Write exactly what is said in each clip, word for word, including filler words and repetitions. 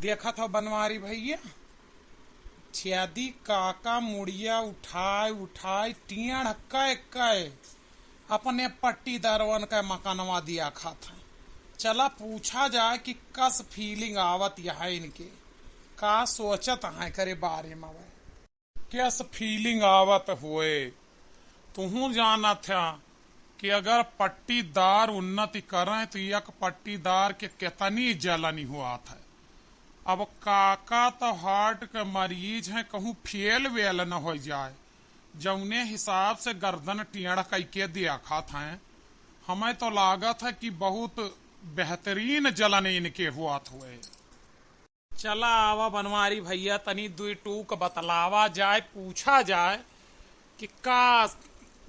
देखत हो बनवारी भइया, छेदी काका मुड़िया उठाए उठाए टेढ़ कै कै अपने पट्टीदारवन कै मकनवा दिया खात हैं। चला पूछा जाए कि कस feeling आवत यह इनके, का सोचत हैं करे बारे में वह। कस feeling आवत होए। तुहूँ जानत ह कि अगर पट्टीदार उन्नति करें तो एक पट्टीदार के केतनी जलनी होत है। अब काका तो heart के मरीज हैं, कहूँ fail वेल न होइ जाए। जौने हिसाब से गर्दन टेढ़ कइके देखत हैं, हमें तो लागत है कि बहुत बेहतरीन जलन इनके होत होए। चला आवा बनवारी भइया, तनी दुई टूक बतलावा जाए, पूछा जाए कि का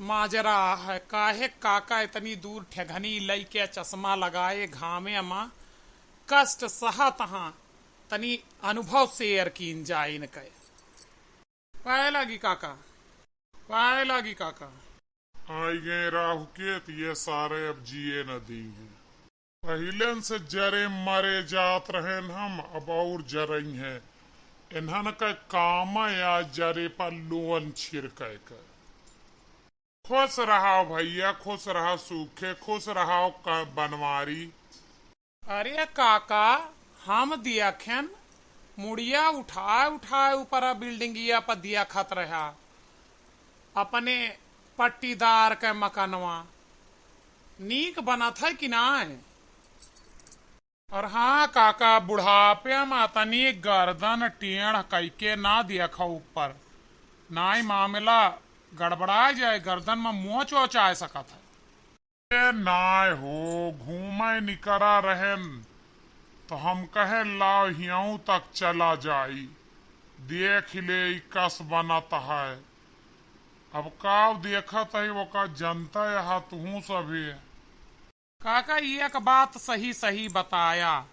माजरा है, काहे काका इतनी दूर ठेघनी लइके चश्मा लगाए घामे मा कष्ट सहत हाँ, तनी अनुभव share कीन जाए इनके। पाए लागी काका, पाए लागी काका। आई गए राहु केत, ये सारे अब जिए न दी हैं। पहिलेन से जरे मरे जात रहेन हम, अब और जरई हैं। इन्हन का काम या जरे पर लोन छिड़के के। खुश रहा भइया, खुश रहा सूखे, खुश रहा क-, बनवारी। अरे काका, हम दियखेन मुड़िया उठाए उठाए ऊपर बिल्डिंगिया पर दिया खत रहा, अपने पट्टीदार के मकनवा नीक बनत है कि नाय? और हाँ काका, बुढ़ापे में तनी गर्दन टेढ़ कइके ना देखा ऊपर, नाई मामला गड़बड़ा जाए, गर्दन में मोच ओच आ सकत है। ए नाय हो, घूमे निकरा रहेन, तो हम कहे लाव हियाऊ तक चला जाई, देख ले ई कस बनत है। अब काव देखत है, ओका जनता यहाँ तुहूँ सभी। काका, ई एक बात सही सही बताया।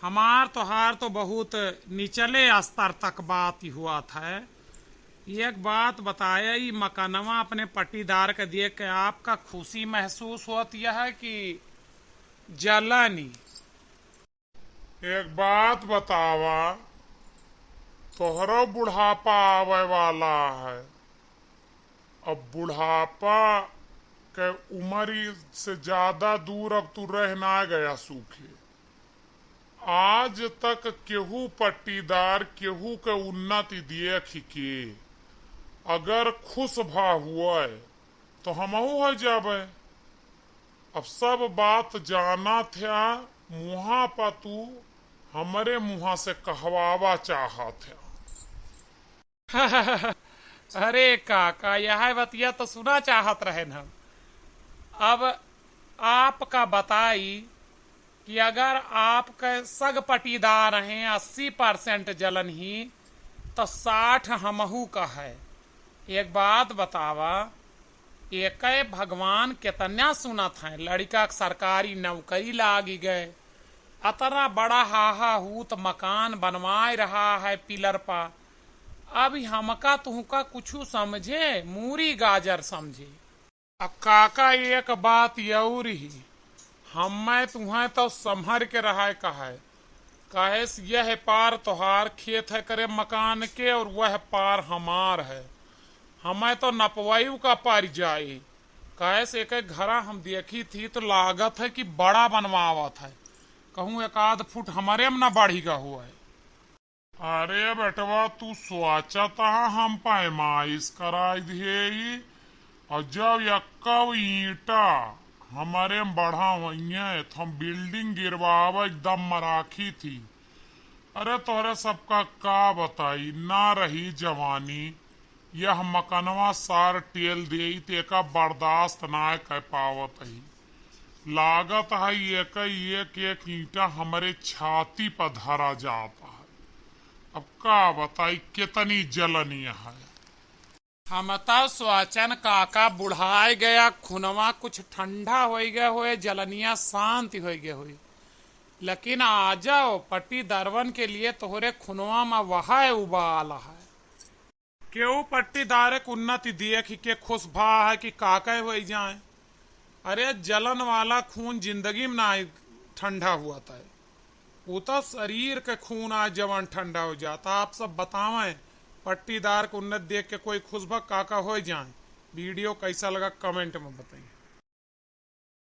हमार तोहार तो बहुत निचले स्तर तक बात ही हुआ था। एक बात बताया, ई मकानवा अपने पट्टीदार के देख के आपका खुशी महसूस होत यह है कि जलनी? एक बात बतावा, तोहरो बुढ़ापा आवे वाला है। अब बुढ़ापा के उम्र से ज्यादा दूर अब तू रह ना गया सूखे। आज तक केहू पट्टीदार केहू के उन्नति देख के अगर खुश भा हुए तो हमहू हो जाबे। अब सब बात जाना था, मुहा पर तू हमरे मुहा से कहवावा चाहत है। अरे काका, यह बतिया तो सुना चाहत रहेन हम। अब आपका बताई कि अगर आपके सग पटीदार हैं अस्सी percent जलन ही, तो साठ हमहू का है। एक बात बतावा, एके भगवान केतना सुनत हैं, लड़िका के सरकारी नौकरी लागि गए, अतना बड़ा हाहा हूत मकान बनवाए रहा है pillar पा। अब हमका तुहका कुछु समझे, मूरी गाजर समझे। अब काका एक बात अउर ही, हमें तुहें तो संभर के रहे का है, काहे से यह पार तोहार खेत है करे मकान के और वह पार हमार है। हमें तो नपवाई का पार जाए, काहे से एक घरा हम देखी थी तो लागत है कि बड़ा बनवावत है, कहूँ एक आध फुट हमरे में न बढ़ी गा हुआ है। अरे बेटवा, तू सोचत ह हम पैमाइश कराई दिए ई, और जब यक्कव ईंटा हमरे में बढ़ा होइए तो हम building गिरवावे एकदम मराखी थी। अरे तोहरे सबका का बताई, ना रही जवानी, यह मकनवा सार टेल देई त एका बर्दाश्त ना कर पावत ही। लागत है एक एक एक ईंटा हमरे छाती पर धरा जात है। अब का बताई कितनी जलनी है। हम तो सोचन काका बुढ़ाए गया, खुनवा कुछ ठंडा होई गया होए, जलनिया शांति होई गया होई, लेकिन आ जाओ पट्टीदारवन के लिए तोहरे खुनवा में वह उबाल है। केहू पट्टीदार के उन्नति देख के खुश भा है कि काका होई जाए। अरे जलन वाला खून जिंदगी में ना ठंडा हुआ था। पूता शरीर के खून आज जवान ठंडा हो जाता। आप सब बतावें, पट्टीदार के उन्नत देख के कोई खुश भा काका हो जाए। वीडियो कैसा लगा कमेंट में बताइए।